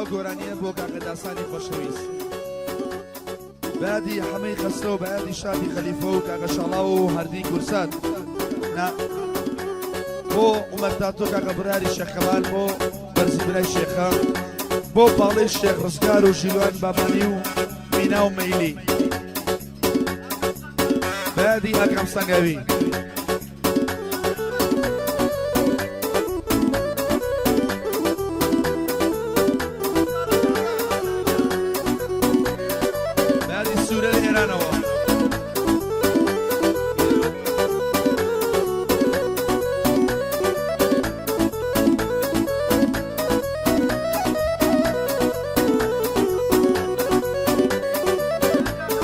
ئەو گۆرانیە بۆ کاکە داسانی خۆشەویست بەیادی حەمەی خەسرەو بەیادی شادی خەلیفە و کاکە شاڵاو و هەردی کورسات نا بۆ عومەر تاتۆ کاکە براری شێخ کەمال بۆ بەرزی برای شێخە بۆ پاڵەی شێخ ڕزگار و ژیلوان بابانی و مینا و مەیلی بەیادی ئاکام سەنگاوی. بەیادی سوورە لە ئێرانەوە.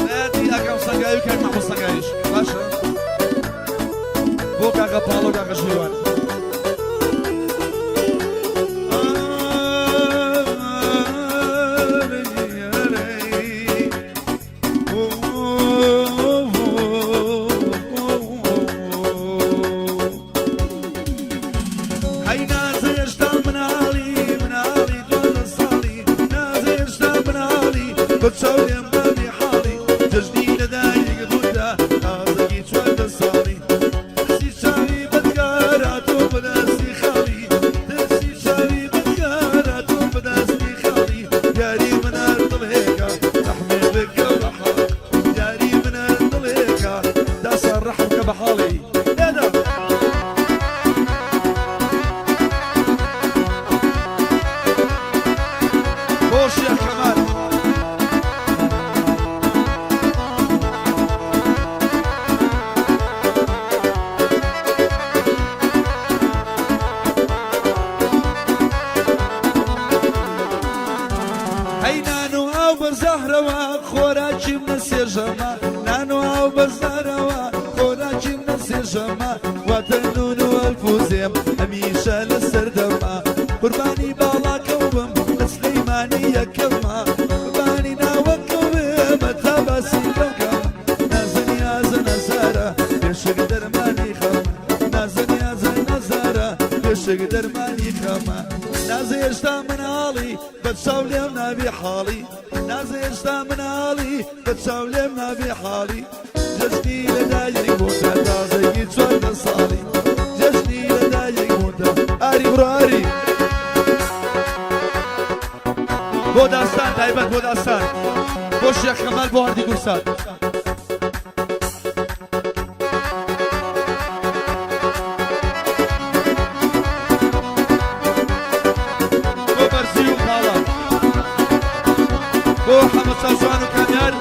بەیادی ئاکام سەنگاوی و کاک مەحموود سەنگاویش باشە. بۆ کاکە پاڵۆ کاکە ژیوان. هەی نازە هێشتا مناڵی مناڵی دوازدە ساڵی نازە هێشتا مناڵی بە چاو لێم بابی حاڵی جەژنی لەدایک بووتە تازەگی 14 ساڵی ترسی چاوی بەدکارا تۆ بەدەستی خاڵی ترسی چاوی بەدکارا تۆ بەدەستی خاڵی یاری منار دڵێکە ڕەحمێ بکە بە حاڵ یاری منار دڵێکە داسا ڕەحم کە بە حاڵی لێدە. بۆ شێخ کەمال. هەی نان و ئاو بە زەهرەوە خۆراکیم نەسێژەمە نان و ئاو بە زەهرەوە خۆراکیم نەسێژەمە واتە نون و ئەلفوزێم هەمیشە لە سەردەما قوربانی باڵاکەو بم لە سلەیمانی یەکەمە قوربانی ناوەکەو بم تا باسی کەم نازە نیازە نەزارە بێشک دەرمانی خەم نازە نیازە نەزارە بێشک دەرمانی خەمە نازە هێشتا مناڵی بە چاو لێم نابی حاڵی نازە هێشتا مناڵی بە چاو لێم نابی حاڵی جەژنی لەدایک بووتە تازەگی 14 ساڵی جەژنی لەدایک بووتە ئاری بڕۆ ئاری بۆ داستان تایبەت بۆ داستان بۆ شێخ کەمال بۆ هەردی کورسات. بۆ بەرزی و پاڵە بۆ حەمە چاوشان و کامیار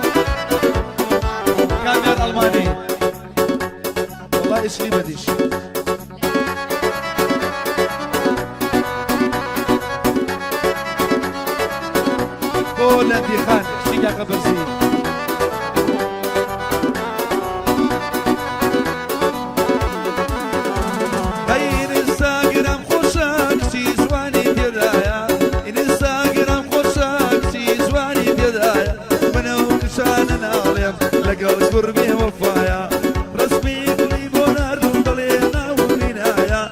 کامیار ئەڵمانی والله ئیشلی بەدیش بۆ لەندی خان شیکاکە بەرزی. ئینستاگرام خۆشە کچی جوانی تێدایە ئینستاگرام خۆشە کچی جوانی تێدایە منە و کچانە ناڵێم لەگەڵ کوڕ بێ وەفایە ڕەسمی گوڵی بۆ ناردوم دەڵێ ناوم مینایە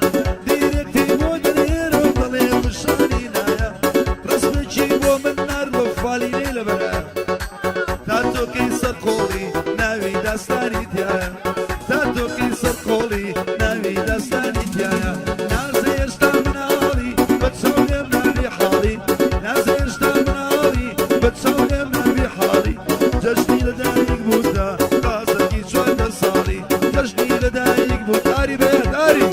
دیرێکتی بۆ دەنێرم دەڵێ پشانی نایە ڕەسمێکی بۆ من ناردوە فالی لێ لەبەرە تاتۆکەی سەر قۆڵی ناوی داستانی تیایە تاتۆکەی سەر قۆڵی ناوی داستانی تیایە نازێ هێشتا مناڵی بە چاو لێم نابی حاڵی نازێ هێشتا مناڵی بە چاو لێم نابی حاڵی جەژنی لەدایک بووتە تازەگی 14 ساڵی جەژنی لەدایک بووت ئاری بێت ئاری.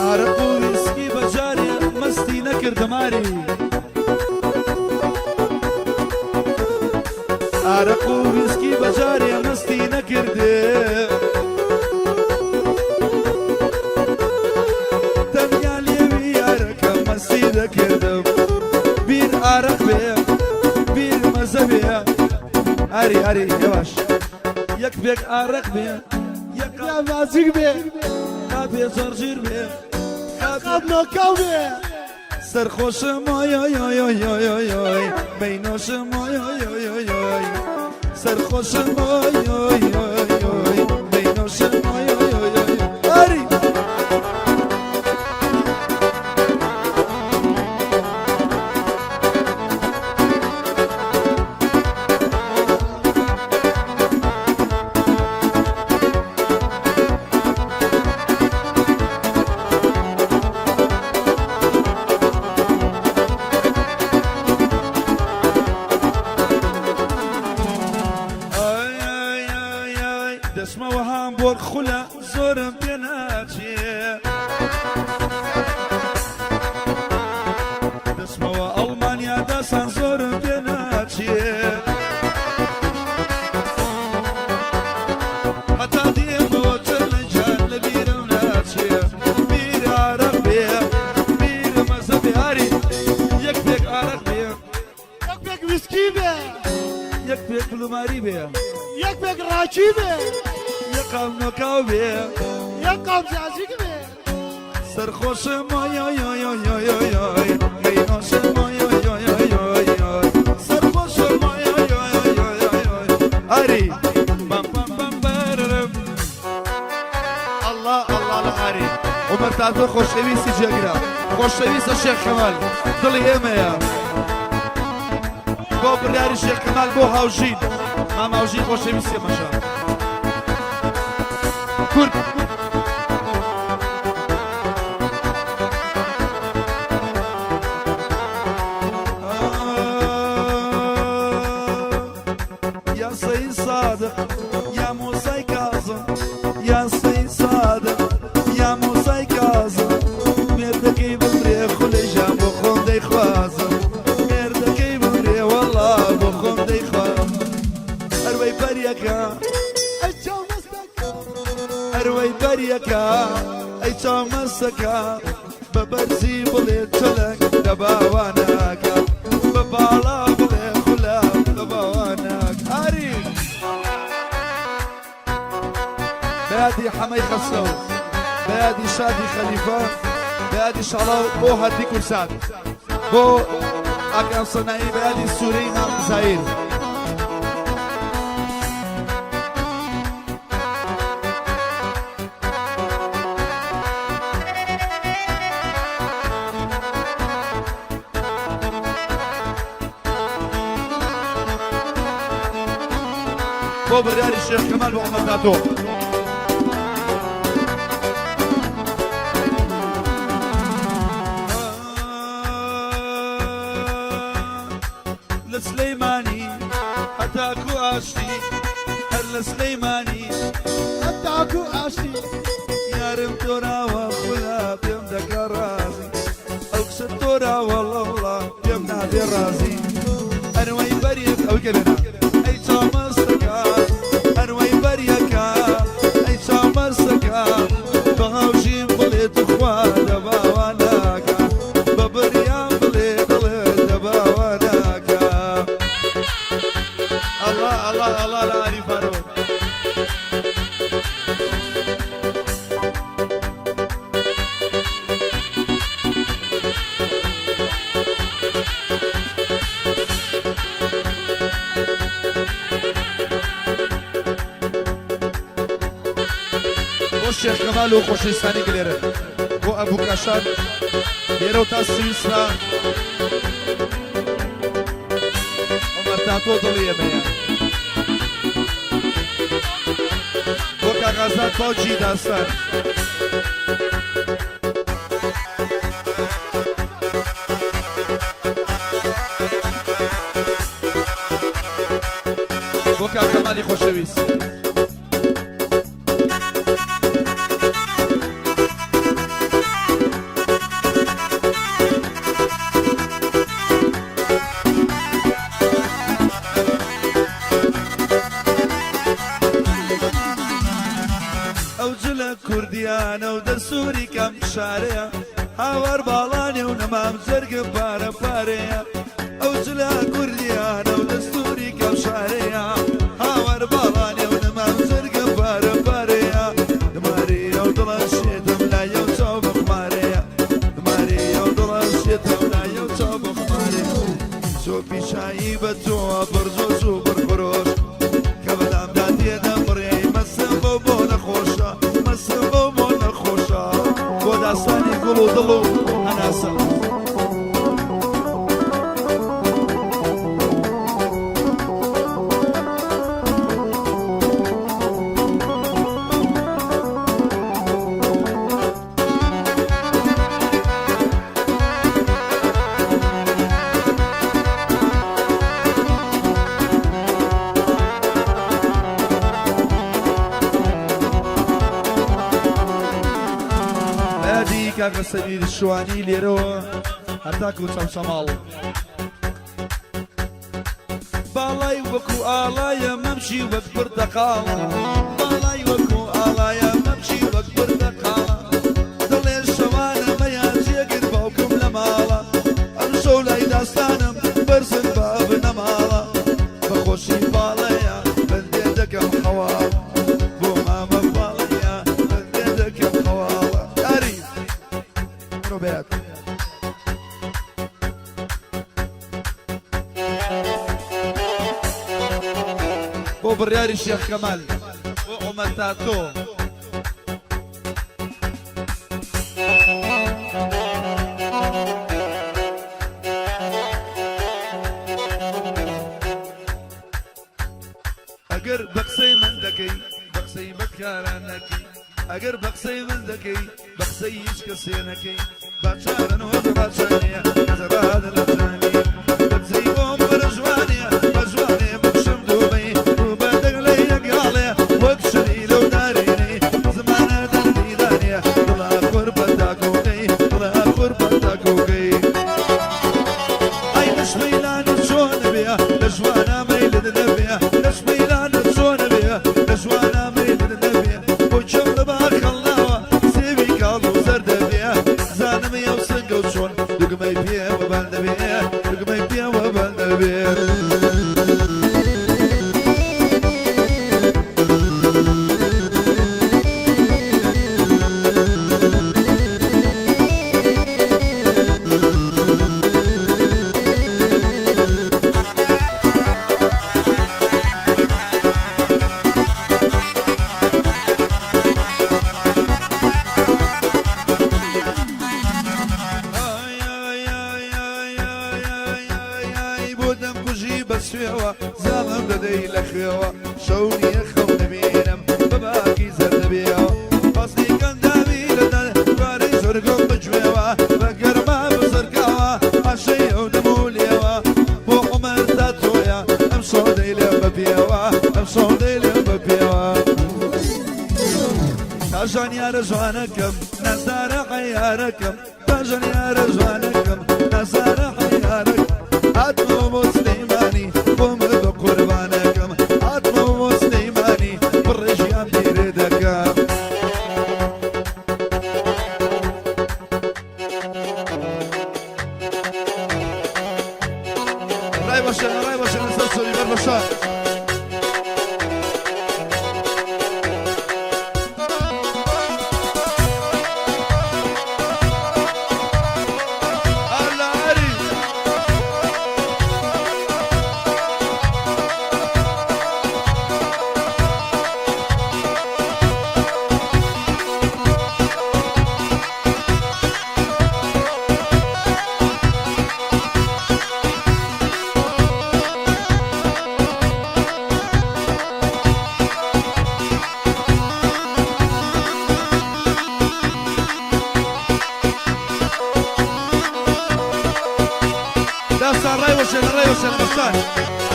ئارەق و ویسکی بە جارێ مەستی نەکردم ئاری ئارەق و ویسکی بە جارێ مەستی نەکردێ تەنیا لێوی یارەکە مەستی دەکردم بیر ئارەق بێ بیر مەزە بێ ئاری ئاری هێواش یەک پێک ئارەق بێ یەک قاپ نازیک بێ قاپێ زەڕژیر بێ قاپ نۆکاو بێ. سەرخۆشم ئۆی ئۆی ئۆی ئۆی ئۆی ئۆی ئۆی مەینۆشم ئۆی ئۆی ئۆی ئۆی ئۆی سەرخۆشم ئۆی ئۆی ئۆی ئۆی مەینۆشم. مەینۆشم ئای ئای ئای ئای ئاری. ئای ئای ئای ئای دەچمەوە هامبۆرگ خولە زۆرم پێ ناچێ دەچمەوە ئەڵمانیا داسان زۆرم پێ ناچێ هەتا دێمەوە چەلەنجان لە بیرم ناچێ بیر ئارەق بێ بیر مەزە بێ ئاری یەک پێک ئارەق بێ یەک پێک ویسکی بێ یەک پێک پلوماری بێ یەک پێک ڕاکی بێ یەک قام نۆکاو بێ یەک قام زیازیک بێ سەرخۆشم ئای ئای ئای ئای ئای ئای ئای مەینۆشم ئای ئای ئای ئای ئای ئای سەرخۆشم ئای ئای ئای ئای ئای ئای ئای ئاری بەم بەم بەم بەرم الله الله لە ئاری عومەر تاتۆ خۆشەویستی جێگرە خۆشەویستە شێخ کەمال دڵی ئێمەیە بۆ بڕیاری شێخ کەمال بۆ هاوژین مام هاوژین خۆشەویستی ئێمەشە کورد یا سەی سادق یا موسای کازم یا سەی سادق یا موسای کازم مێردەکەی بمرێ خولێژان بۆ خۆم دەیخوازم مێردەکەی بمرێ وەڵا بۆ خۆم دەیخوازم ئەروەی پەریەکە ئەی چاو مەستەکە ئەروەی پەریەکە ئەی چاو مەستەکە بە بەرزی بڵێ چەلەنگ لە باوانەکە بە باڵا بڵێ خولە لە باوانەکە ئاری بەیادی حەمەی خەسرەو بەیادی شادی خەلیفە بەیادی شاڵاو بۆ هەردی کورسات بۆ ئاکام سەنایی بەیادی سوورەی مام زایر. بۆ بڕیاری شێخ کەمال بۆ عومەر تاتۆ. لە سلەیمانی هەتاکو ئاشتی هەر لە سلەیمانی هەتاکو ئاشتی یارم تۆراوە خودا پێم دەکا ڕازی ئەو کچە تۆراوە ڵەوڵا پێم نابێ ڕازی ئەروەی بەریەک ئەو کە بێنا ئەی چاومەستەکە ئەروەی بەریەکە ئەی چاومەستەکە بە هاوژین بڵێ توخوا دەباوانەکە بە بریان بڵێ دڵێ دەباوانەکە ئەڵا ئەڵا ئەڵا لە ئاری فارۆ. بۆ شێخ کەمال و خۆشەویستانی گلێرە بۆ ئەبوو کاشان لێرە و تا سویسرا عومەر تاتۆ دڵی ئێمەیە بۆ کاک ئازاد باوکی داستان. بۆ کاک کەمالی خۆشەویست. ئەو جلە کوردیانە و دەسووری کەم شارەیە هاوار باڵانێ و نەمام جەرگم پارە پارەیە ئەو جلە کوردیانە و دەستوری کەم شارەیە هاوار باڵانێ و نەمام جەرگم پارە پارەیە دماری ئەو دڵە شێتم لای ئەو چاو بەخمارەیە دماری ئەو دڵە شێتم لای ئەو چاو بەخمارەیە چۆپی چایی بە تۆ بڕ جۆش و بڕ خرۆش کە بەلامدا تێدەبڕێی مەستم بەو بۆ نەخۆش. و دڵ و هەناسە. بەیادی کاکە سەمیر شوانی لێرەوە هەتاکو چەمچەماڵ. باڵای وەکو ئاڵایە مەمشی وەک پرتەقاڵە باڵای وەکو ئاڵایە مەمشی وەک پرتەقاڵە دڵێ شەوانە مەیە جێگر باوکم لە ماڵە ئەمشەو لای داستانم بەرزن با بنەماڵە بە خۆشی باڵەیە بەندێ دەکەم حەواڵ بۆ مامە باڵەیە بەندێ دەکەم حەواڵە یاری بڕۆ بەیاد. بۆ بڕیاری شێخ کەمال بۆ عومەر تاتۆ. ئەگەر بە قسەی من دەکەی بە قسەی بەدکاران نەکەی ئەگەر بە قسەی من دەکەی بە قسەی هیچ کەسێ نەکەی با چارەنووس ڕاچەنێ نەزەراد لە جانی بەدزی بۆم بەرە جوانێ بە جوانێ بکشم دووبەی دووبە دەنگ لە یەک گاڵێ وەک شری لەو دارینەی زمانە دەردی دانێ دڵا قوربە تاکوکەی دڵا قوربە تاکوکەی ئەی لەش مەیلانت چۆن بێ لە ژوانە مەیلت نەبێ لەش مەیلانت چۆن بێ لە ژوانە مەیلت نەبێ بۆ چۆن لە باخەڵناوە سێوی کاڵ و زەردە بێ زانم ئەو سنگە و چۆن دوگمەی پێوە بەندە بێ دوگمەی پێوە بەندە بێ. ئای بۆ دەمکوژی بە سوێوە زامم دەدەی لە خوێوە شەو نییە خەو نەبینم بە باقی زەردەبێەوە فەسلی کەنداوی لەدەر دوارەی زۆرگۆم بگوێوە بە گەرما بەسەرکاوە عاشەی ئەو دەمولێوە بۆ عومەر تا تۆیە ئەم شەو دەیلێم بە پێوە ئەم شەو دەیلێم بە پێوە. تاژان یارە جوانەکەم نازدارە عەیارەکەم تاژان یارە جوانەکەم نازدارە عەیارەکەم هاتمەوە بۆ سلەیمانی بۆم بە قوربانەکەم هاتمەوە بۆ سلەیمانی بڕێژیان بیرێ دەکەم. ڕای بەشێنە ڕای بەشێنە سەر سۆری بەر بەشە. ئەلا ئەری. دەستان ڕای وەشێنە ڕای وەشێنە بەشان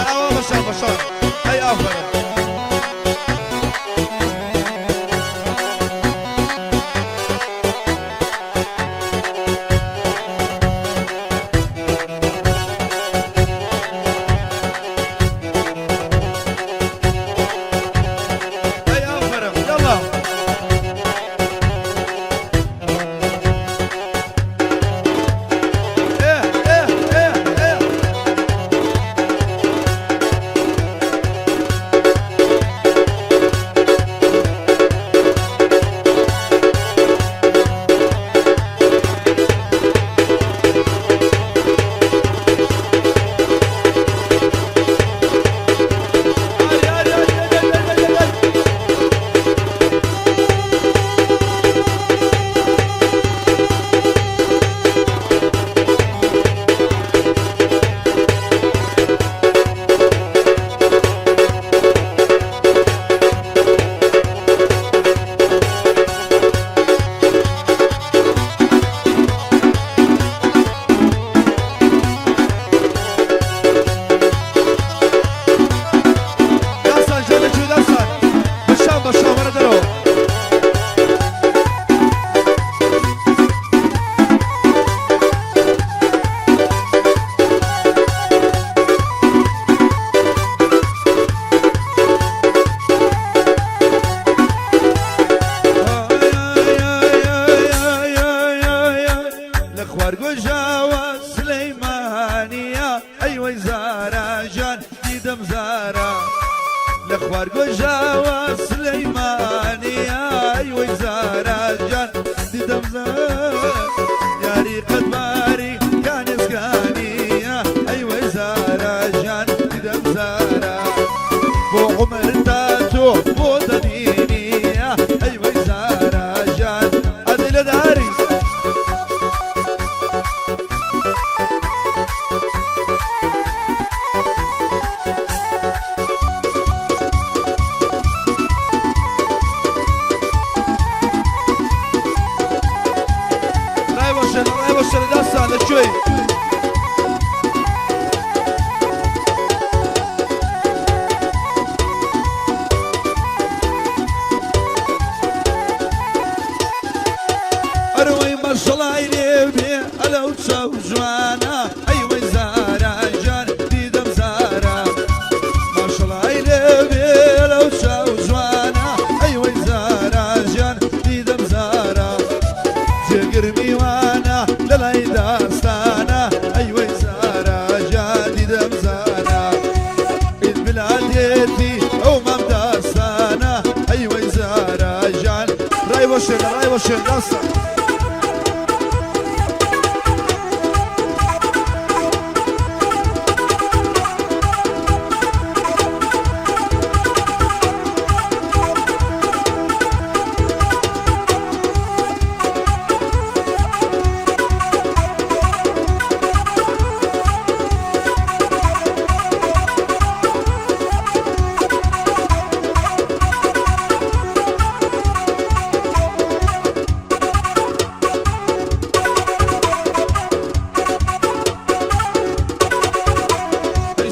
ئەوە بەشان بەشان ئەی ئافەرم. ئەی ئافەرم یەڵا. ئێ ئێ ئێ ئێ. خوار گۆژاوە سلەیمانیە ئەی وەی زارا ژان دیدەم زارا لە خوار گۆژاوە سلەیمانیە ئەی وەی زارا ژان دیدەم زارا یاری قەدباری کانێزگانیە ئەی وەی زارا ژان دیدەم زارا بۆ عومر تا تۆ بۆ دەبینیە ئەی وەی زارا ژان ئەدەی لە داری. ڕای وەشێنە ڕای وەشێنە داستان لە کوێی؟ ئەرەوەی مەشەڵای لێ بێ ئەلەو چاو جوانە ئەی وەی زارا گیان دیدەم زارا ماشەڵای لێ بێ ئەلەو چاو جوانە ئەی وەی زارا گیان دیدەم زارا جێگر میوانە لەلای داستانە ئەی وەی زارا گیان دیدەم زارا ئید بلادێتی ئەو مام داستانە ئەی وەی زارا گیان ڕای وەشێنە ڕای وەشێن داستان.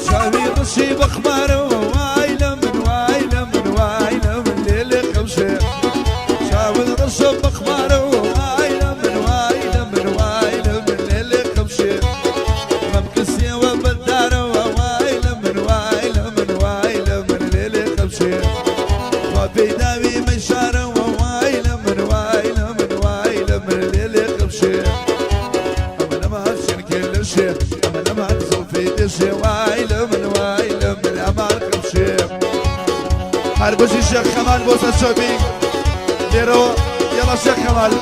چاوی ڕەشی بەخمارەوە وای لە من وای لە من وای لە من لێ لێ خەوشێ چاوت ڕەشە بەخمارەوە وای لە من وای لە من وای لە من لێ لێ خەوشێ مەمکسیەوە بەدارەوە وای لە من وای لە من وای لە من لێ لێ خەوشێ وا پێی داوی مەشارەوە وای لە من وای لە من وای لە من لێ لێ خەوشێ ئەمە لەمان شنکێ لەشێ ئەمە لەمان زڵفی دەشێ وای لە من وای لە من ئەمان خەوشێ. هەر بژی شێخ کەمال بۆ سەرچۆپی لێرەوە یەڵا شێخ کەمال.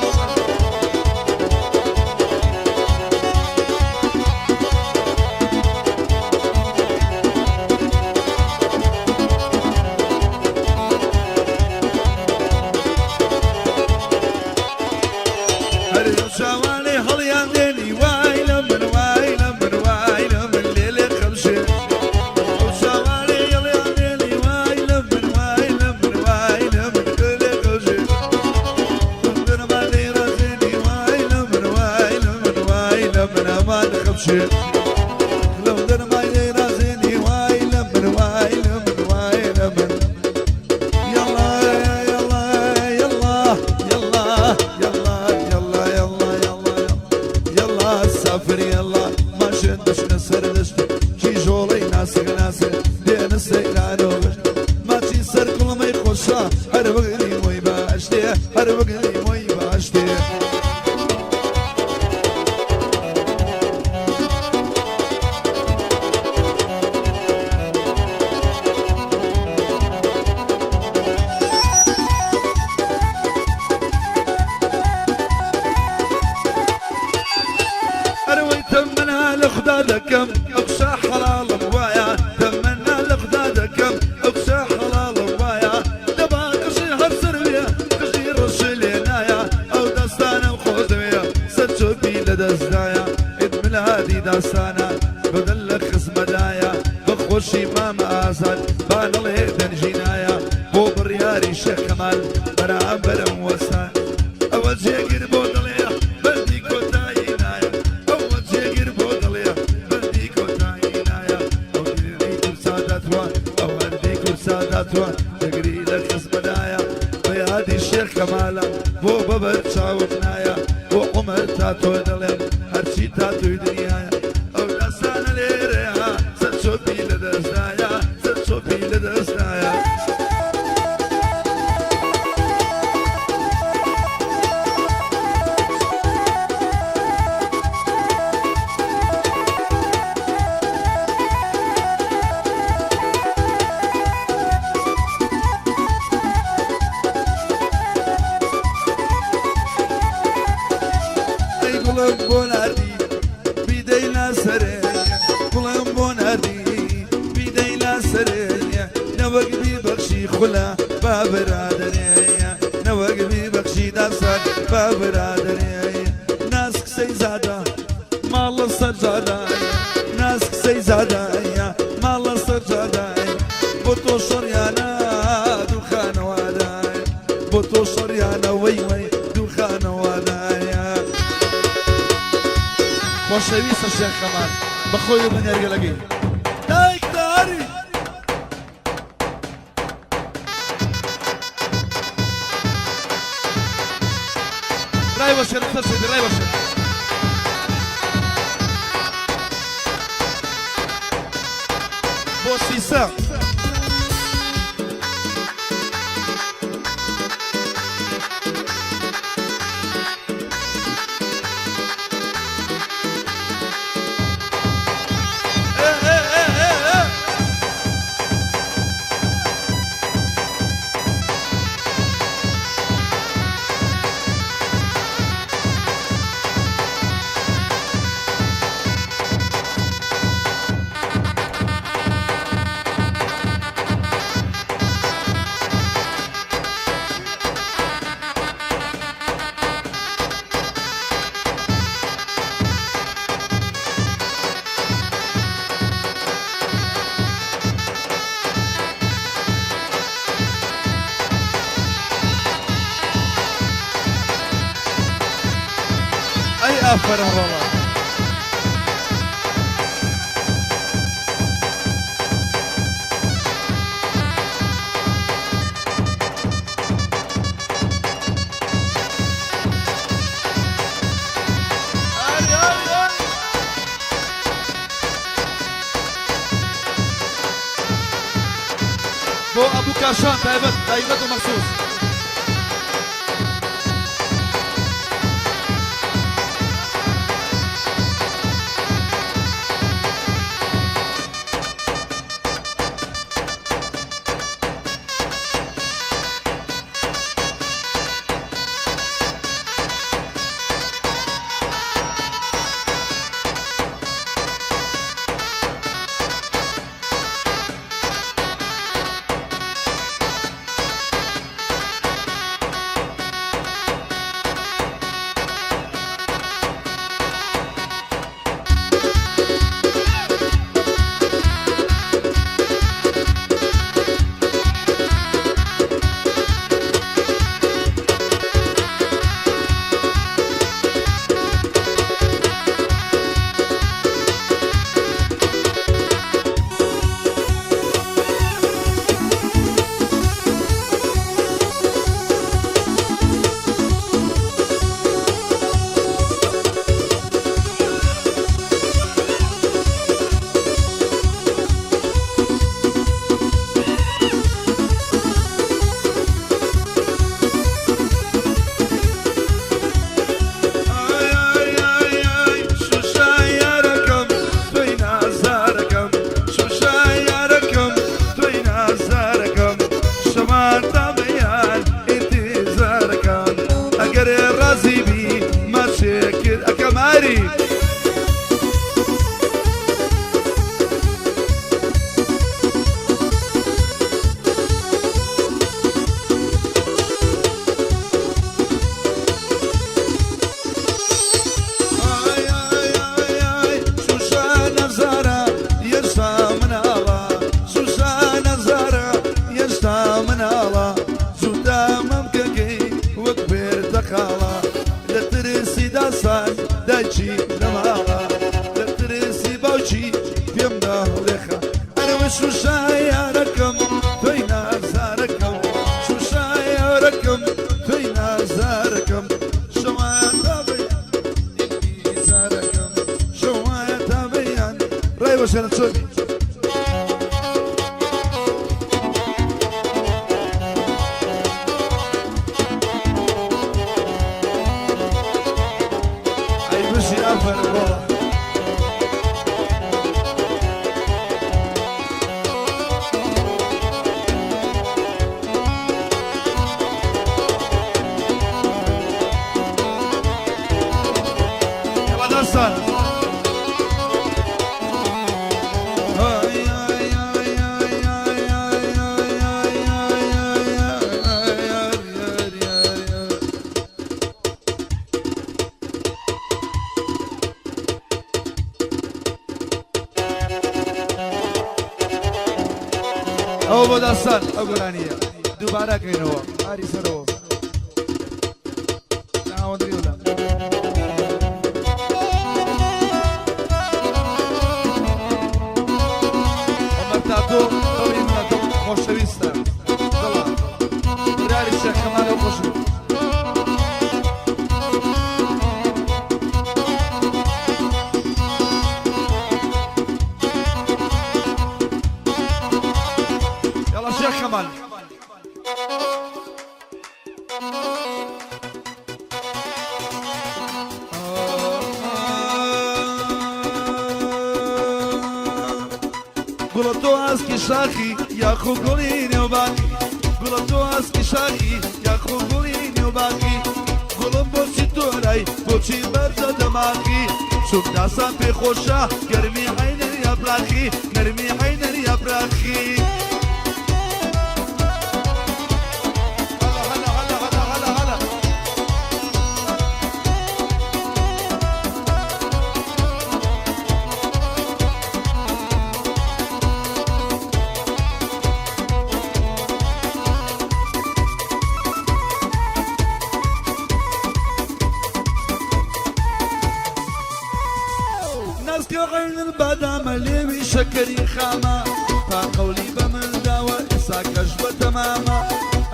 هەر لەو چاوانەی هەڵیان دێنی وای لە من وای لە من وای لە من لێ لێ خەوشێ ئەو چاوانەی هەڵیان دێنی وای لە من وای لە من وای لە من لێ لێ خەوشێ دەرمان لێ ڕازێنی وای لە من وای لە من وای لە من ئەمان خەوشێ لەو دەرمان لێ ڕازێنی وای لە من وای لە من وای لە من يلا يلا يلا يلا يلا يلا يلا يلا يلا سافر يلا ما شندش نسردشت کی ژۆڵەی ناسک ناسک دێنە سەیرانۆ ماچی سەر کوڵمەی خۆشە هەر وەگری مۆی باشتێ هەر وەگری مۆی باشتێ. ئەرەوەی تەمەنا لە خودا دەکەم ئەو قسە حەڵاڵم وایە تەمەنا لە خودا دەکەم ئەو قسە حەڵاڵم وایە دەبا قژی هەر سەر بێ قژی ڕەشی لێ نایە ئەو دەستانم خۆش دەوێ سەر چۆپی لە دەستدایە عید میلادی داستانە بەدەل لە خزمەدایە بە خۆشی مامە ئازاد با نەڵێ دەنگی نایە بۆ بڕیاری شێخ کەمال بەرامبەرم وەستا ئەوە جێگر بۆ دڵێ بەندی کۆتایی نایە ئەوە جێگر بۆ دڵێ بەندی کۆتایی نایە ئەو دیری کورساداتوە ئەو هەردی کورساداتوە دەگری لە خزمەدایە بە یادی شێخ کەمالە بۆ بەبەر چاوم نایە بۆ عومەر تا تۆ دەڵێم هەرچی تا توی دنیایە ئەو داستانە لێرەیە سەر چۆپی لە دەستدایە سەر چۆپی لە دەستدایە. گوڵم بۆ ناردی بیدەی لاسەرێ، گوڵم بۆ ناردی بیدەی لاسەرێ، نەوەک بیبەخشی خولە با برادەرێ، نەوەک بیبەخشی داسان با برادەرێ. ناسک سەیزادە ماڵە سەرجادە، ناسک سەیزادە ماڵە سەرجادە، بۆ تۆ شەڕیانە دوو خانەوادە، بۆ تۆ شەڕیانە وەی وەی دوو خانەوادایە. خۆشەویستە شێخ کەمال بەخۆی و بە نێرگەلەکەی. دایک داری. ڕای وەشێن سەر شێ ڕای وەشێن. بۆ سیسە. ئێ ئێ ئێ ئێ ئێ. ئەی ئافەرم ڕۆڵە. ئاری ئاری ئاری. بۆ ئەبوو کاشان تایبەت تایبەت و مەخسوس. ئای ئای ئای ئای شوشە یارەکەم تۆی نازارەکەم، شوشە یارەکەم تۆی نازارەکەم، شەوان تا بەیان ئینتیزارەکەم، ئەگەر ڕازی بی ماچێکت ئەکەم ئاری. ئای ئای ئای ئای شوشە نەزارە یەشتا مناڵە، شوشە نەزارە یەشتا مناڵە، جووتە مەمکەکەی وەک پێرتەقاڵە، لە ترسی داسان دایکی لە ماڵە، لە ترسی باوکی پێم داڵێخە. ئەرەوە شوشە یارەکەم تۆی نازارەکەم، شوشە یارەکەم تۆی نازارەکەم، شەوان تا بەیان ئینتیزارەکەم، شەوان تا بەیان. ڕای وەشێنە چۆنی؟ ئەی بژی ئافەرم ڕۆڵە. داستان. ئەوە بۆ داستان ئەو گۆرانییە دووبارە کەینەوە ئاری سەرەوە ناوەندریولا. عومەر تاتۆ دڵی منە دڵ خۆشەویستە دڵە براری شێخ کەمالە خۆشم. يلا شيخ كمال. گوڵە تۆ ئاسکی شاخی یاخۆ گوڵی نێوباقی، گوڵە تۆ ئاسکی شاخی یاخۆ گوڵی نێوباقی، گوڵم بۆچی تۆرای بۆچی بەرزە دەماخی، چون داسان پێ خۆشە گەرمی عەینەر یاپراخی، نەرمی عەینەر یاپراخی. هەلا هەلا هەلا هەلا هەلا. ناسکە عەینن بادامە لێوی شەکەری خامە، تا قەولی بە من داوە ئێستا کەش بە تەمامە،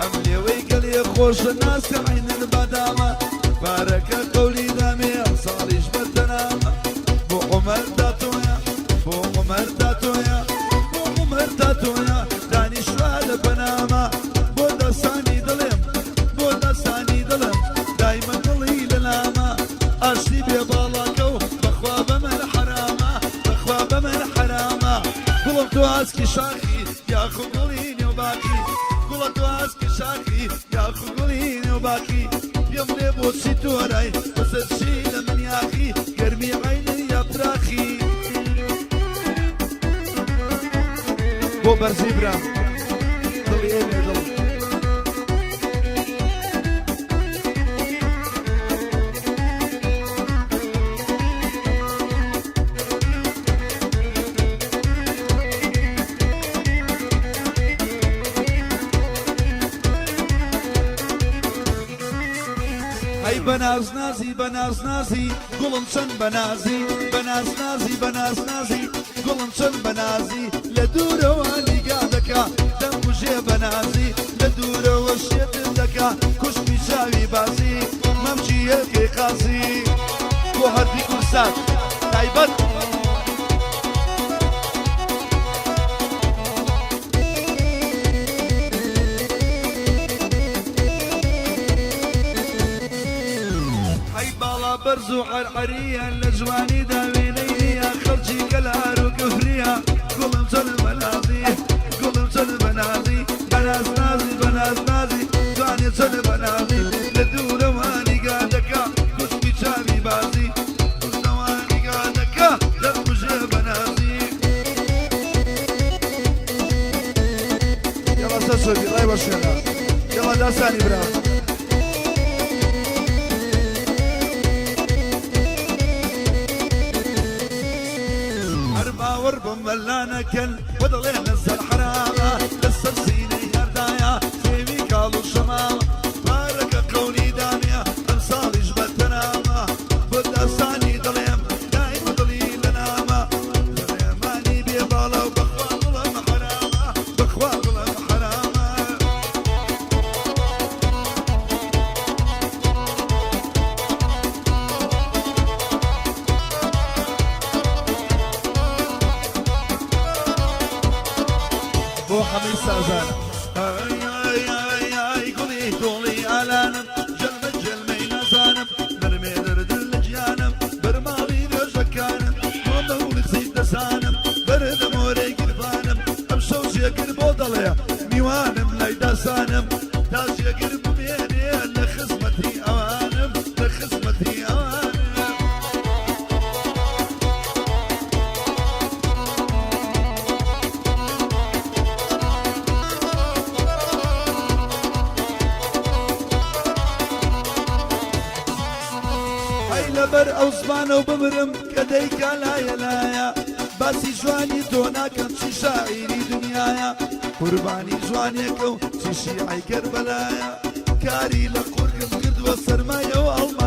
ئەم لێوەی گەلێ خۆشە ناسکە عەینن بادامە، پارەکە قەولی دامێ ئەم ساڵیش بە تەنامە، بۆ عومەر تاتۆیە بۆ عومەر تاتۆیە بۆ عومەر تاتۆیە دانیشتوە لە پەنامە، بۆ دەسانی دڵێم بۆ دەسانی دڵم دایمە دڵی لە لامە، ئاشتی بێ باڵاکە و بەخوا بە من حەرامە، بەخوا بە من حەرامە، گوڵم تۆ ئاسکی شاخی یاخۆ گوڵی نێوباقی، گوڵە تۆ ئاسکی شاخی یاخۆ گوڵی نێوباقی، پێم بڵێ بۆچی تۆرای بەسەر چی لە من یاخی، گەرمی عەینی یاپراخی. بۆ بەرزی برام دڵی ئێمێ دڵ. ئەی بەنازنازی بەنازنازی گوڵم چەند بەنازی، بەنازنازی بەنازنازی گوڵم چەند بەنازی، لە دوورەوە نیگا دەکا دەمکوژێ بەنازی، لە دوورەوە شێتم دەکا کوشمی چاوی بازی، مەمکی هێلکەی قازی. بۆ هەردی کورسات تایبەت. ئەی باڵا بەرز و عەرعەریە لە جوانیدا وێنەی نییە، خەڵکی کەلار و کفریە، گوڵم چەند بەنازی، گوڵم چەند بەنازی، بەنازنازی بەنازنازی جوانێ چەند بەنازی، لە دوورەوە نیگا دەکا کوشمی چاوی بازی، دوورەوە نیگا دەکا دەمکوژێ بەنازی. یەڵا سەرچۆپی ڕای وەشێنە، یەڵا داسانی برام. هەر باوەڕ بم مەلا نەکەن و دەڵێن لەسەر حەرامە، لەسەر سینەی هەردایە سێوی کاڵ و شەمامە، پارەکە قەولی دامێ ئەم ساڵیش بە تەنامە، بۆ داسانی دڵێم دایمە دڵی لە نامە، سلێمانی بێ باڵا و بەخوا گوڵم حەرامە، بەخوا گوڵم حەرامە. بۆ حەمەی سازان. ئای ئای ئای ئای گوڵی دۆڵی ئالانم، جەلمە جەلمەی نازانم، نەرمێ دەردن لە گیانم، بەرماڵی نوێژەکانم، بۆ مەولی قسەی دەزانم، بەردە مۆرەی گیرفانم، ئەم شەو جێگر بۆ دەڵێ میوانم لای داسانم، تا جێگر بمێنێ لە خزمەتی ئەوانم، لە خزمەتی ئەوانم. ئەی لەبەر ئەو زمانەو بمرم کە دەیکا لایە لایە باسی جوانی تۆ ناکەم چی شاعیری دنیایە قوربانی جوانێکە و چی شیعەی کەربەلایە کاری لە قورگم کردووە سەرمایە و ئەڵماسە.